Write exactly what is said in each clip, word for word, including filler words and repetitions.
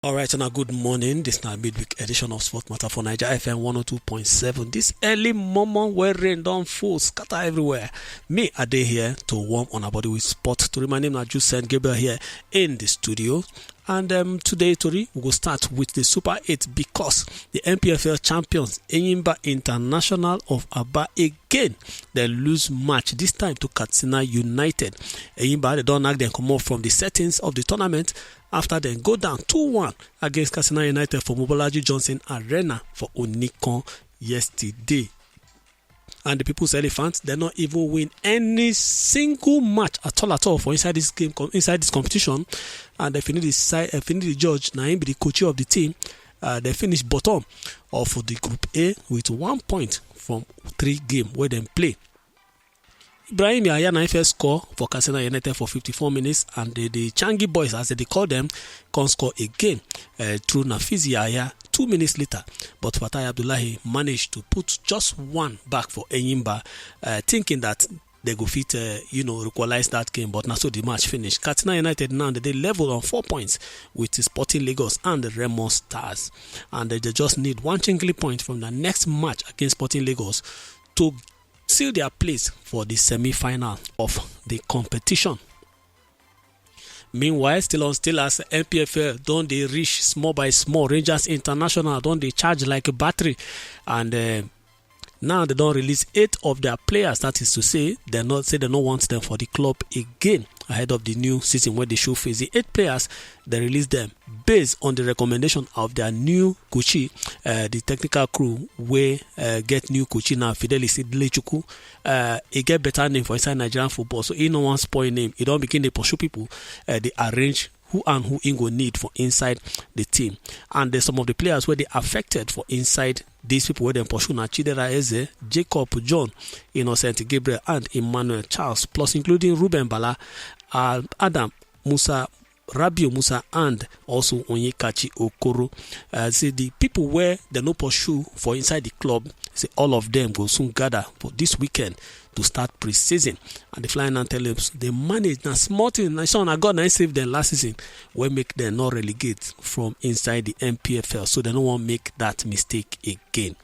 All right, and a good morning. This is our midweek edition of Sport Matter for Niger F M one oh two point seven. This early moment where rain don't fall, scatter everywhere. Me, I dey here to warm on our body with sport. To remind him, I just sent Gabriel here in the studio. And um, today, Tori, we will start with the Super eight because the N P F L champions, Enyimba International of Aba, again, they lose match, this time to Katsina United. Enyimba, they don't knock them come off from the settings of the tournament after they go down two one against Katsina United for Mobolaji Johnson Arena for Onikon yesterday. And the People's Elephants, they not even win any single match at all, at all for inside this game, com- inside this competition. And they finish the side, uh, finish the judge. Now him be the coach of the team. Uh, they finish bottom of the Group A with one point from three game where they play. Ibrahim Yahaya na first score for Katsina United for fifty-four minutes, and the, the Changi boys, as they call them, can score again uh, through Nafizi Yahaya two minutes later. But Fatai Abdullahi managed to put just one back for Enyimba, uh, thinking that they go fit, uh, you know, equalize that game. But now so the match finished. Katsina United now they level on four points with Sporting Lagos and the Remo Stars, and they just need one chingly point from the next match against Sporting Lagos to seal their place for the semi-final of the competition. Meanwhile, still on still as N P F L don't they reach small by small. Rangers International don't they charge like a battery, and uh, now they don't release eight of their players. That is to say, they not say they don't want them for the club again ahead of the new season where they should face the eight players. They release them based on the recommendation of their new Kuchi, uh, the technical crew where uh, get new Kuchi now, Fidelis Idlechuku. Uh, he get better name for inside Nigerian football, so he no one spoil name. He don't begin to pursue people. Uh, they arrange who and who he go need for inside the team. And there's some of the players where they affected for inside these people where they pursue now: Chidera Eze, Jacob John, Innocent Gabriel, and Emmanuel Charles, plus including Ruben Bala, uh, Adam Musa, Rabio Musa, and also Onyekachi Okoro. Uh, say the people where they no pursue for inside the club, say all of them go soon gather for this weekend to start pre-season. And the Flying Antelopes, they manage na small thing. Na so na God na him save them last season, wey make them not relegate from inside the N P F L. So they no wan make that mistake again.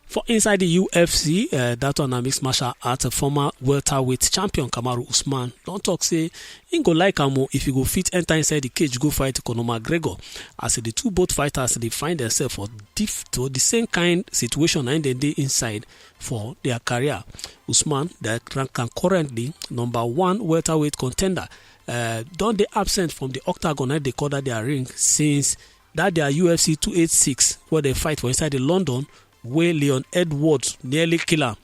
For inside the U F C, uh, that one na mixed martial art, former welterweight champion Kamaru Usman don't talk say he go like am o if he go fit enter inside the cage go fight Conor McGregor. As the two both fighters they find themselves for diff to the same kind situation and they dey inside for their career. Usman, that rank am currently number one welterweight contender, uh, don't they absent from the octagon and they call that their ring since that their U F C two eight six where they fight for inside the London where Leon Edwards nearly kill him.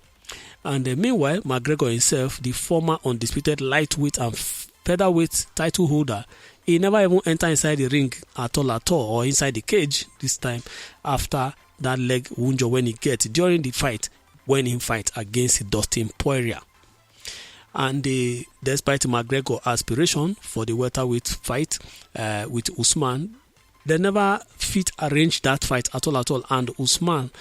And uh, meanwhile, McGregor himself, the former undisputed lightweight and featherweight title holder, he never even enter inside the ring at all, at all, or inside the cage this time after that leg wunjo when he get during the fight when he fight against Dustin Poirier. And uh, despite McGregor aspiration for the welterweight fight uh, with Usman, they never fit arrange that fight at all, at all. And Usman,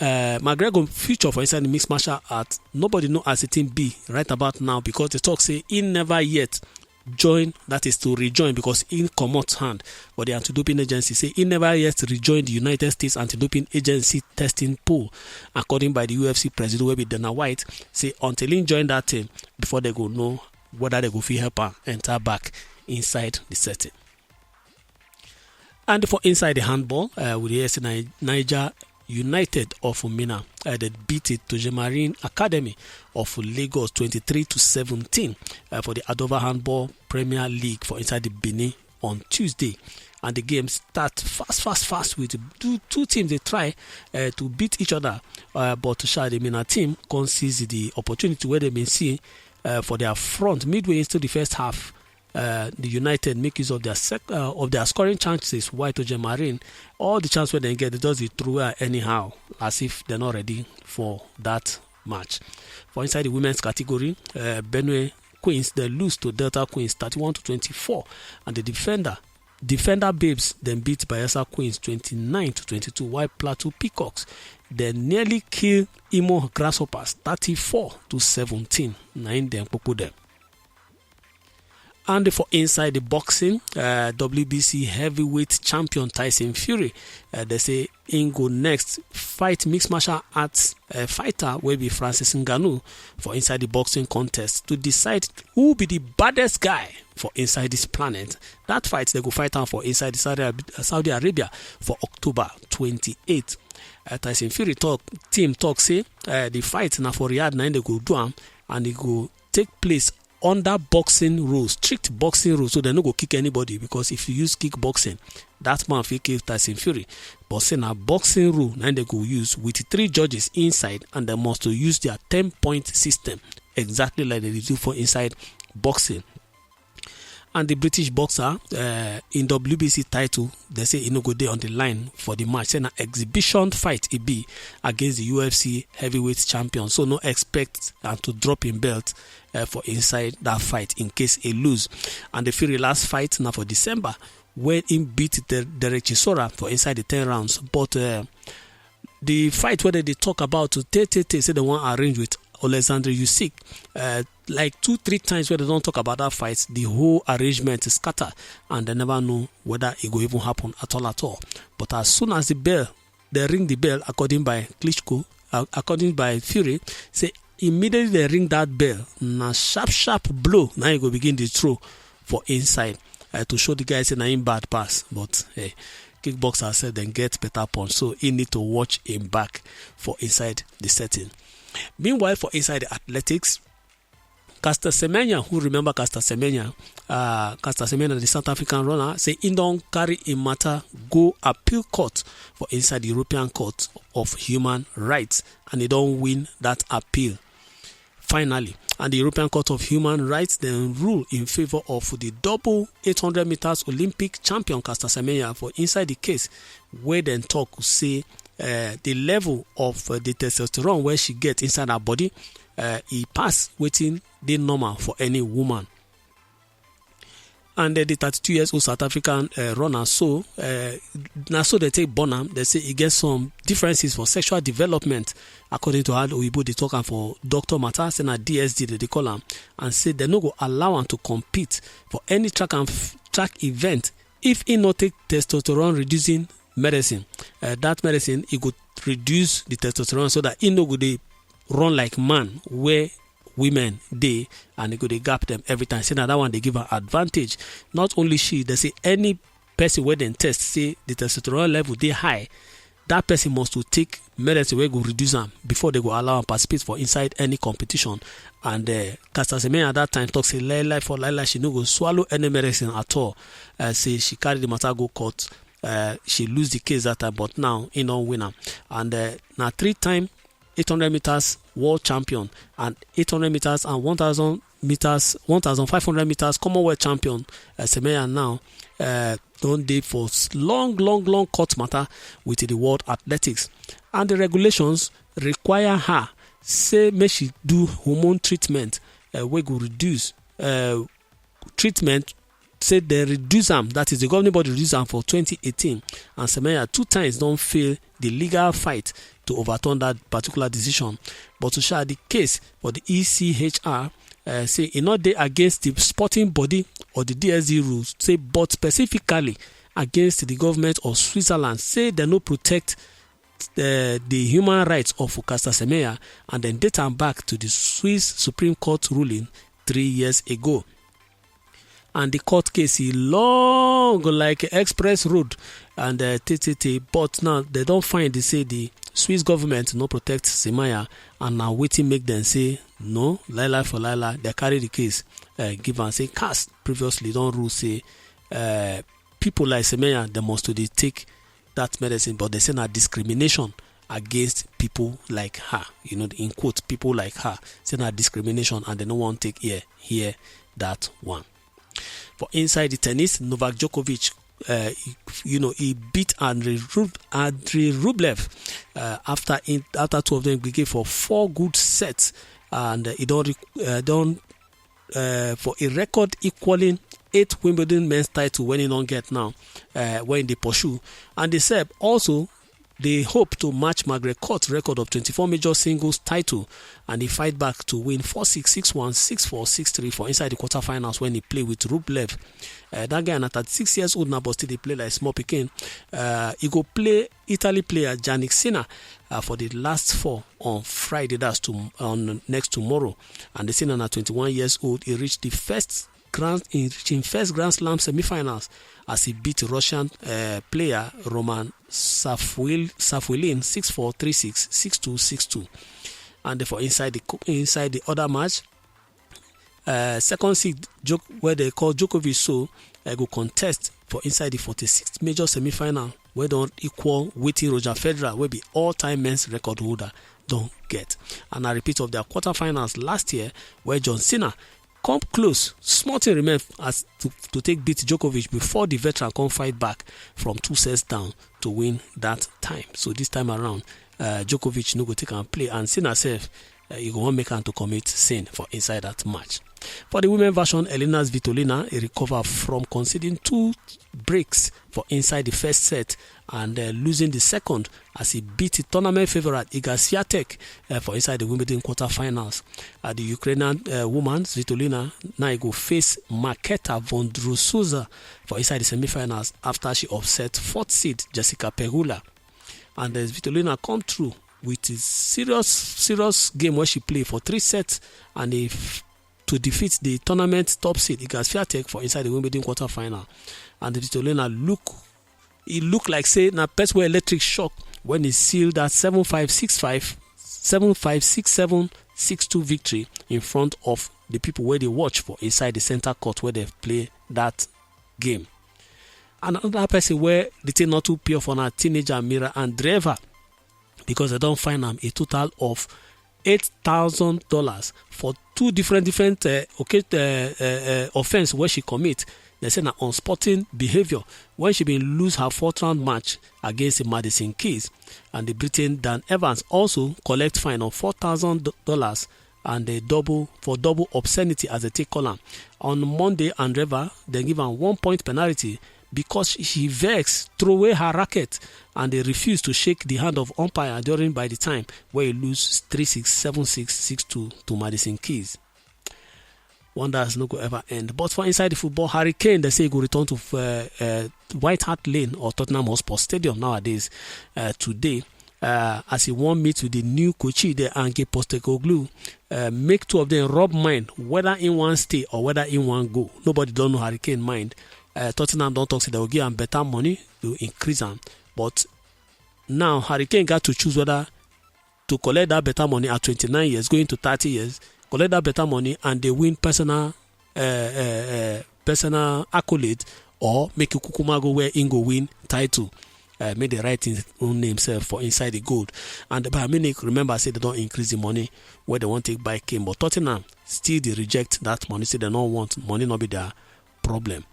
uh, McGregor future for inside the mixed martial art, nobody know as the thing be right about now because they talk say he never yet join, that is to rejoin, because he comot hand for the anti-doping agency. Say he never yet rejoined the United States Anti-Doping Agency testing pool, according by the U F C president, will be Dana White. Say until he join that team before they go know whether they go fit help am enter back inside the setting. And for inside the handball, uh, with the S N I Niger United of Mina, uh, they beat it to Jemarine Academy of Lagos twenty-three to seventeen uh, for the Adova Handball Premier League for inside the Benin on Tuesday. And the game start fast, fast, fast with two, two teams they try uh, to beat each other, uh, but Shah, the Mina team, can seize the opportunity where they been seeing uh, for their front midway into the first half. Uh, the United make use of their sec- uh, of their scoring chances. While to Jemarin, all the chance where they get, they just dey throw her anyhow, as if they're not ready for that match. For inside the women's category, uh, Benue Queens they lose to Delta Queens thirty-one to twenty-four, and the defender defender babes then beat Bayelsa Queens twenty-nine to twenty-two. While Plateau Peacocks then nearly kill Imo Grasshoppers thirty-four to seventeen. Nine them popo them. And for inside the boxing, uh, W B C heavyweight champion Tyson Fury, uh, they say im go next fight mixed martial arts uh, fighter wey be Francis Ngannou for inside the boxing contest to decide who be the baddest guy for inside this planet. That fight, they go fight am for inside the Saudi, Saudi Arabia for October twenty-eight. Uh, Tyson Fury talk, team talk say uh, the fight na for Riyadh na im they go do am, and e go take place under boxing rules, strict boxing rules, so they no go kick anybody, because if you use kickboxing, that man fit kill Tyson Fury. But say na boxing rule na im they go use with three judges inside, and they must to use their ten point system, exactly like they do for inside boxing. And the British boxer uh, in W B C title, they say e no go dey on the line for the match. Say na exhibition fight e be against the U F C heavyweight champion. So no expect am to drop im belt uh, for inside that fight in case e lose. And the Fury last fight na for December, where im beat Der- Derek Chisora for inside the ten rounds. But uh, the fight wey dem dey talk about to tey tey tey say dem wan arrange with Alexander Usyk, uh, like two three times wey dem don talk about that fight, the whole arrangement scatter, and dem never know whether e go even happen at all at all. But as soon as the bell, dem ring the bell, according by Klitschko, uh, according by Fury, say immediately dem ring that bell, na sharp sharp blow na e go begin dey throw for inside uh, to show the guy say na im bad pass. But hey, kickboxer said dem get better punch, so he need to watch im back for inside the setting. Meanwhile, for inside the athletics, Caster Semenya, who remember Caster Semenya, uh, Caster Semenya, the South African runner, say he don carry im matter go appeal court for inside the European Court of Human Rights, and he don win that appeal finally. And the European Court of Human Rights then rule in favor of the double eight hundred meters Olympic champion Caster Semenya for inside the case where dem talk say uh, the level of uh, the testosterone where she get inside her body uh, e pass wetin dey normal for any woman. And uh, the thirty-two years old South African uh, runner, so uh, na so they take born am. They say e get some differences for sexual development, according to how Oyibo dey talk am for doctor matter, say na D S D they dey call am, and say they no go allow am to compete for any track and f- track event if he no take testosterone reducing medicine. Uh, that medicine e go reduce the testosterone so that he no go dey run like man where women dey, and e go dey gap them every time. Say na that one dey give her advantage. Not only she, they say any person wey dem test say the testosterone level dey high, that person must to take medicine wey go reduce am before they go allow am participate for inside any competition. And uh, Caster Semenya at that time talk say lie lie for lie lie, she no go swallow any medicine at all. Uh, say she carry the matter go court. Uh, she lose the case that time, but now he don win am. And uh, na three time eight hundred meters world champion and eight hundred meters and one thousand meters, one thousand five hundred meters Commonwealth champion uh, Semenya now uh, don dey for s- long, long, long court matter with the World Athletics, and the regulations require her say make she do hormone treatment uh, wey go reduce uh, treatment say dem reduce am, that is, the governing body reduce am for twenty eighteen, and Semenya two times don fail the legal fight to overturn that particular decision. But to share the case for the E C H R, uh, say e no dey against the sporting body or the D S D rules, say but specifically against the government of Switzerland, say dem no protect uh, the human rights of Caster Semenya, and then date am back to the Swiss Supreme Court ruling three years ago. And the court case e long like express road and uh, ttt, but now they don find say the Swiss government no protect Semenya, and na wetin make them say no, lie lie for lie lie, they carry the case uh, give am say CAS previously don rule say uh, people like Semenya they must to dey take that medicine, but they say na discrimination against people like her, you know, in quote, people like her, say na discrimination, and they no wan take ear hear that one. For inside the tennis, Novak Djokovic, uh, you know, he beat Andrei, Rub- Andrei Rublev uh, after in, after two of them begin for four good sets, and uh, he don uh, don uh, for a record equaling eight Wimbledon men's title when he don get now, uh, when they pursue. And the Serb also dey hope to match Margaret Court record of twenty-four major singles title, and e fight back to win four six, six one, six four, six three for inside the quarterfinals when e play with Rublev. Uh, that guy na thirty-six years old now, but still dey play like small pikin. Uh, e go play Italy player Jannik Sinner uh, for the last four on Friday, that's to, on next tomorrow. And the Sinner na twenty-one years old. E reach the first grand in reaching first Grand Slam semifinals as e beat Russian uh, player Roman Safuil, Safuilin six four, three six, six two, six two. And for inside the inside the other match, uh, second seed Djok, where they call Djokovic, so I go contest for inside the forty-sixth major semifinal, where don equal wetin Roger Federer, wey be all-time men's record holder, don get. And a repeat of their quarterfinals last year, where John Cena come close, small thing remain as to, to take beat Djokovic before the veteran come fight back from two sets down to win that time. So this time around, uh, Djokovic no go take am play, and Cena sef, uh, e go wan make am to commit sin for inside that match. For the women version, Elina Svitolina e recover from conceding two breaks for inside the first set and uh, losing the second as e beat the tournament favourite Iga Swiatek uh, for inside the Wimbledon quarterfinals. Uh, the Ukrainian uh, woman Svitolina now go face Marketa Vondrousova for inside the semifinals after she upset fourth seed Jessica Pegula. And uh, Svitolina come through with a serious serious game where she play for three sets and a to defeat the tournament top seed Iga Swiatek for inside the Wimbledon quarterfinal. And Svitolina look, e look like say na person wey electric shock when e seal that seven five six five, seven five six seven, six two victory in front of the people wey dey watch for inside the center court where they play that game. And another person where the thing not too pure for na teenager Mira Andreeva, because they don't find am a total of eight thousand dollars for two different different uh, okay, uh, uh, uh, offense where she commit. They say na unsporting behaviour when she been lose her fourth round match against Madison Keys. And the Britain Dan Evans also collect fine of four thousand dollars and a double for double obscenity, as they take call am. On Monday, Andreva then give am one point penalty because she vex, throw away her racket, and they refuse to shake the hand of umpire during by the time where he lose three six, seven six, six two to Madison Keys. Wonders no go ever end. But for inside the football, Harry Kane, they say he go return to uh, uh, White Hart Lane or Tottenham Hotspur Stadium nowadays uh, today. Uh, as he won meet with the new coach there, Ange Postecoglou, uh, make two of them rub mind whether in one stay or whether in one go. Nobody don't know Harry Kane mind. Uh, Tottenham don't talk say they will give him better money to increase him. But now Harry Kane got to choose whether to collect that better money at twenty-nine years, going to thirty years, collect that better money and they win personal uh, uh, uh, personal accolade, or make Kukuma go where Ingo win title. Uh, make the right in own name self for inside the gold. And the Bayern Munich, remember, say they don't increase the money where they want to buy Kane, but Tottenham still they reject that money, say they don't want money, not be their problem.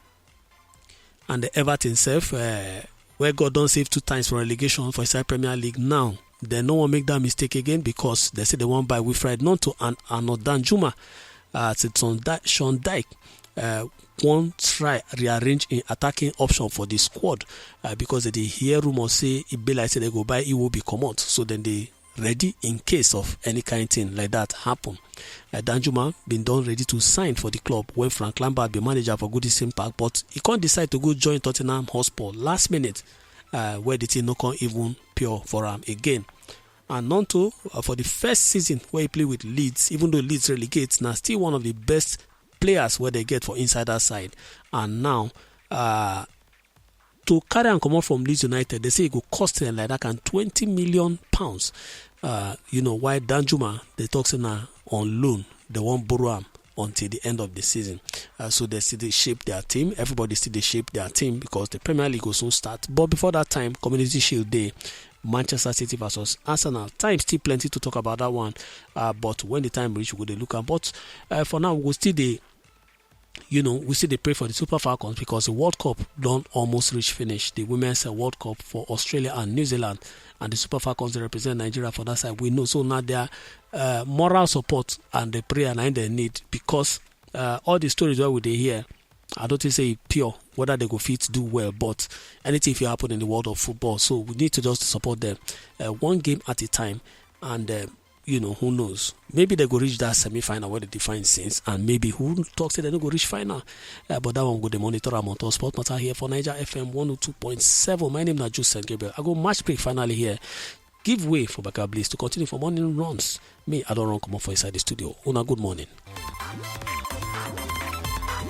And the Everton self, uh, where God don't save two times for relegation for inside Premier League now, they no one make that mistake again because they say they won't buy Wilfried Gnonto and Arnaud Danjuma. Uh, Sean Dyke uh, won't try rearrange in attacking option for the squad uh, because they hear rumors say it be like say they go buy Iwobi comot, so then they ready in case of any kind thing like that happen. Uh, Danjuma been done ready to sign for the club when Frank Lampard be manager for Goodison Park, but he can't decide to go join Tottenham Hotspur last minute, uh, where the team no can even pure for him again. And Gnonto, uh, for the first season where he play with Leeds, even though Leeds relegate, now still one of the best players where they get for inside that side. And now, uh, to carry and come out from Leeds United, they say it go cost them like that kind twenty million pounds. Uh, you know why Danjuma they talk say na on loan, they won't borrow him until the end of the season. Uh, so they still they shape their team. Everybody still they shape their team because the Premier League will soon start. But before that time, Community Shield Day, Manchester City versus Arsenal. Time still plenty to talk about that one. Uh, but when the time reach, we go they look at. But uh, for now, we go still they you know, we still they pray for the Super Falcons because the World Cup don't almost reach finish. The Women's uh, World Cup for Australia and New Zealand, and the Super Falcons they represent Nigeria for that side. We know, so now their uh, moral support and the prayer and they need because uh, all the stories where we they hear, I don't think say e pure whether they go fit do well, but anything fit happen in the world of football, so we need to just support them, uh, one game at a time. And uh, you know, who knows, maybe they go reach that semi-final where they define since, and maybe who talks say they no go reach final. Uh, but that one go dey monitor am on top Sport Matter here for Niger F M one oh two point seven. My name na Juice Saint Gabriel. I go match break finally here. Give way for Baka Bliss to continue for morning runs. Me, I don't run come up for inside the studio. Una, good morning.